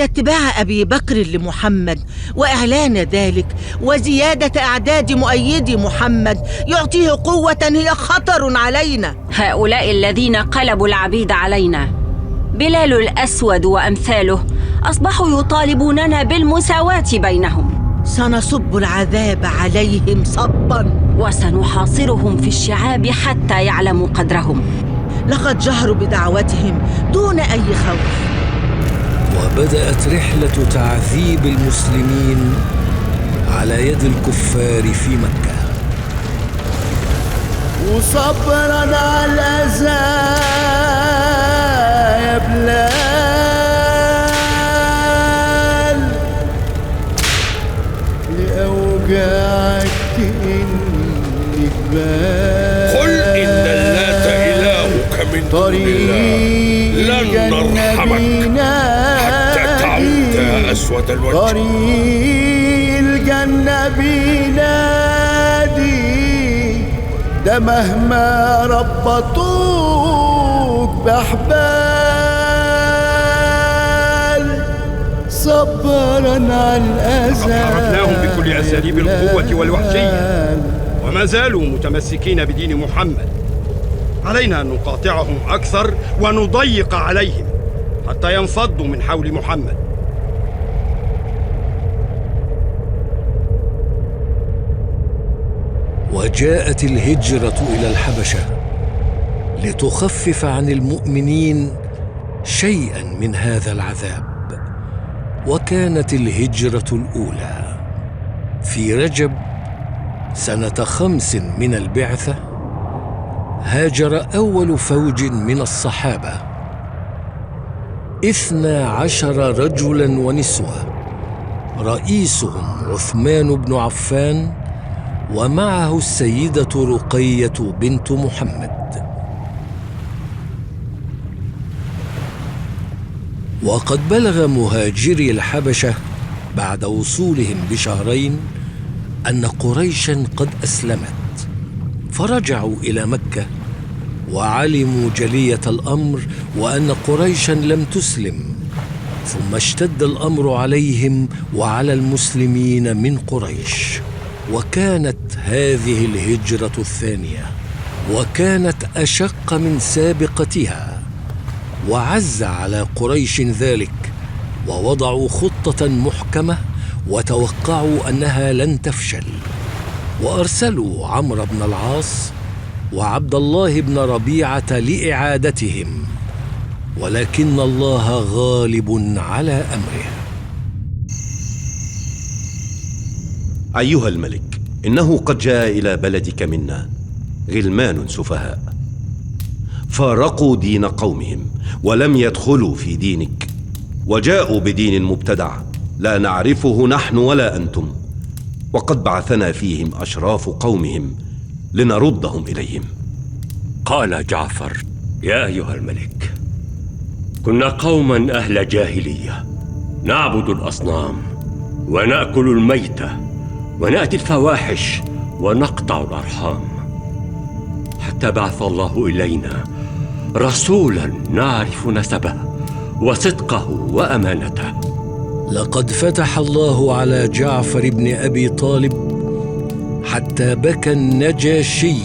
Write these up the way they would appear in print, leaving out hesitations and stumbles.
اتباع أبي بكر لمحمد وإعلان ذلك وزيادة أعداد مؤيدي محمد يعطيه قوة هي خطر علينا. هؤلاء الذين قلبوا العبيد علينا، بلال الأسود وأمثاله، أصبحوا يطالبوننا بالمساواة بينهم. سنصب العذاب عليهم صبا، وسنحاصرهم في الشعاب حتى يعلموا قدرهم. لقد جهروا بدعوتهم دون أي خوف. وبدأت رحلة تعذيب المسلمين على يد الكفار في مكة. وصبرا على الأذى يا بلال، لأوجاعك تئني جبال. قل إن اللات إلهك من دون الله لن نرحمك حتى تعود أسود الوجه. طريق الجنة بينادي، ده مهما ربطوك بأحبال. صبرا على الأذى حاربناهم بكل أساليب القوة والوحشية وما زالوا متمسكين بدين محمد. علينا أن نقاطعهم أكثر ونضيق عليهم حتى ينفضوا من حول محمد. وجاءت الهجرة إلى الحبشة لتخفف عن المؤمنين شيئاً من هذا العذاب. وكانت الهجرة الأولى في رجب سنة 5 من البعثة. هاجر أول فوج من الصحابة 12 رجلاً ونسوة، رئيسهم عثمان بن عفان، ومعه السيدة رقية بنت محمد. وقد بلغ مهاجري الحبشة بعد وصولهم بشهرين أن قريشاً قد أسلمت، فرجعوا إلى مكة وعلموا جلية الأمر وأن قريشاً لم تسلم. ثم اشتد الأمر عليهم وعلى المسلمين من قريش. وكانت هذه الهجرة الثانية، وكانت أشق من سابقتها. وعز على قريش ذلك، ووضعوا خطة محكمة وتوقعوا أنها لن تفشل. وأرسلوا عمرو بن العاص وعبد الله بن ربيعة لإعادتهم، ولكن الله غالب على أمره. أيها الملك، إنه قد جاء إلى بلدك منا غلمان سفهاء فارقوا دين قومهم ولم يدخلوا في دينك، وجاءوا بدين مبتدع لا نعرفه نحن ولا أنتم، وقد بعثنا فيهم أشراف قومهم لنردهم إليهم. قال جعفر: يا أيها الملك، كنا قوما أهل جاهلية، نعبد الأصنام ونأكل الميتة ونأتي الفواحش ونقطع الأرحام، حتى بعث الله إلينا رسولا نعرف نسبه وصدقه وأمانته. لقد فتح الله على جعفر بن أبي طالب حتى بكى النجاشي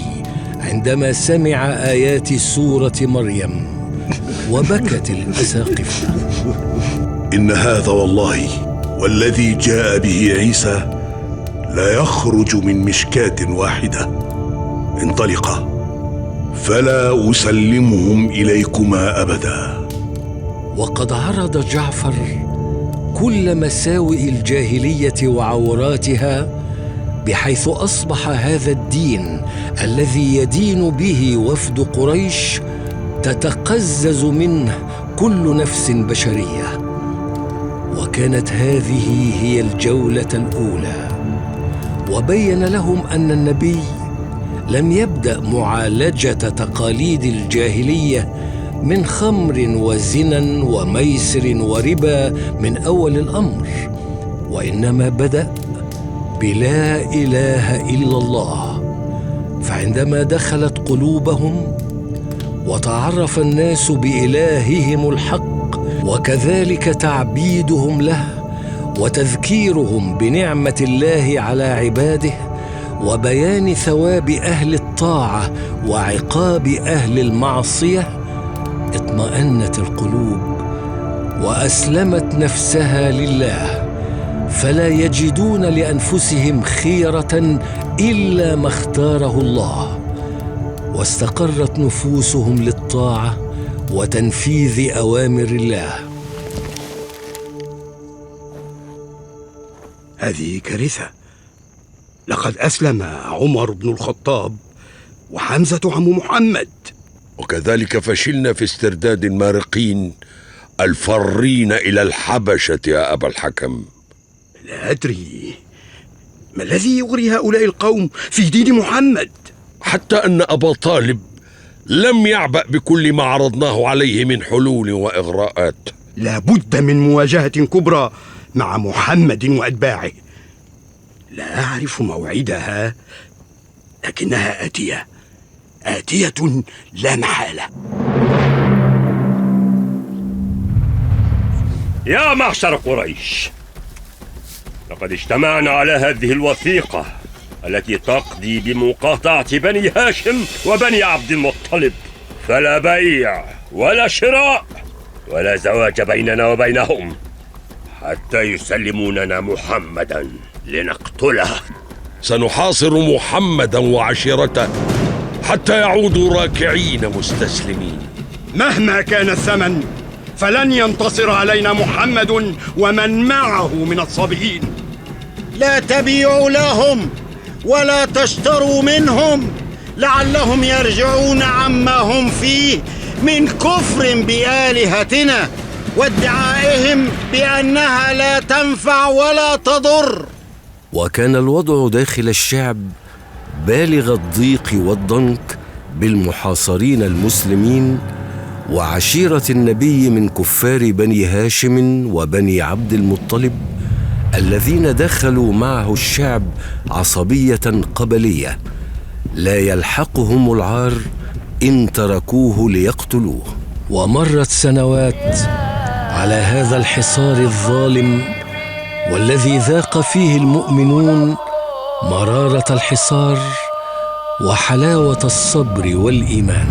عندما سمع آيات سورة مريم، وبكت الأساقفة. إن هذا والله والذي جاء به عيسى لا يخرج من مشكاة واحدة. انطلقا فلا أسلمهم إليكما أبدا. وقد عرض جعفر كل مساوئ الجاهلية وعوراتها، بحيث أصبح هذا الدين الذي يدين به وفد قريش تتقزز منه كل نفس بشرية. وكانت هذه هي الجولة الأولى. وبين لهم أن النبي لم يبدأ معالجة تقاليد الجاهلية من خمر وزنا وميسر وربا من أول الأمر، وإنما بدأ بلا إله إلا الله. فعندما دخلت قلوبهم وتعرف الناس بإلههم الحق، وكذلك تعبيدهم له وتذكيرهم بنعمة الله على عباده وبيان ثواب أهل الطاعة وعقاب أهل المعصية، اطمأنت القلوب وأسلمت نفسها لله، فلا يجدون لأنفسهم خيرة إلا ما اختاره الله، واستقرت نفوسهم للطاعة وتنفيذ أوامر الله. هذه كارثة. لقد أسلم عمر بن الخطاب وحمزة عم محمد، وكذلك فشلنا في استرداد المارقين الفارين إلى الحبشة يا أبا الحكم. لا أدري ما الذي يغري هؤلاء القوم في دين محمد. حتى أن أبا طالب لم يعبأ بكل ما عرضناه عليه من حلول وإغراءات. لا بد من مواجهة كبرى مع محمد وأتباعه. لا أعرف موعدها، لكنها آتية لا محالة. يا معشر قريش، لقد اجتمعنا على هذه الوثيقة التي تقضي بمقاطعة بني هاشم وبني عبد المطلب، فلا بيع ولا شراء ولا زواج بيننا وبينهم حتى يسلموننا محمدا لنقتله. سنحاصر محمدا وعشيرته حتى يعودوا راكعين مستسلمين. مهما كان الثمن فلن ينتصر علينا محمد ومن معه من الصابئين. لا تبيعوا لهم ولا تشتروا منهم، لعلهم يرجعون عما هم فيه من كفر بآلهتنا وادعائهم بأنها لا تنفع ولا تضر. وكان الوضع داخل الشعب بالغ الضيق والضنك بالمحاصرين المسلمين وعشيرة النبي من كفار بني هاشم وبني عبد المطلب، الذين دخلوا معه الشعب عصبية قبلية لا يلحقهم العار إن تركوه ليقتلوه. ومرت سنوات على هذا الحصار الظالم، والذي ذاق فيه المؤمنون مرارة الحصار وحلاوة الصبر والإيمان.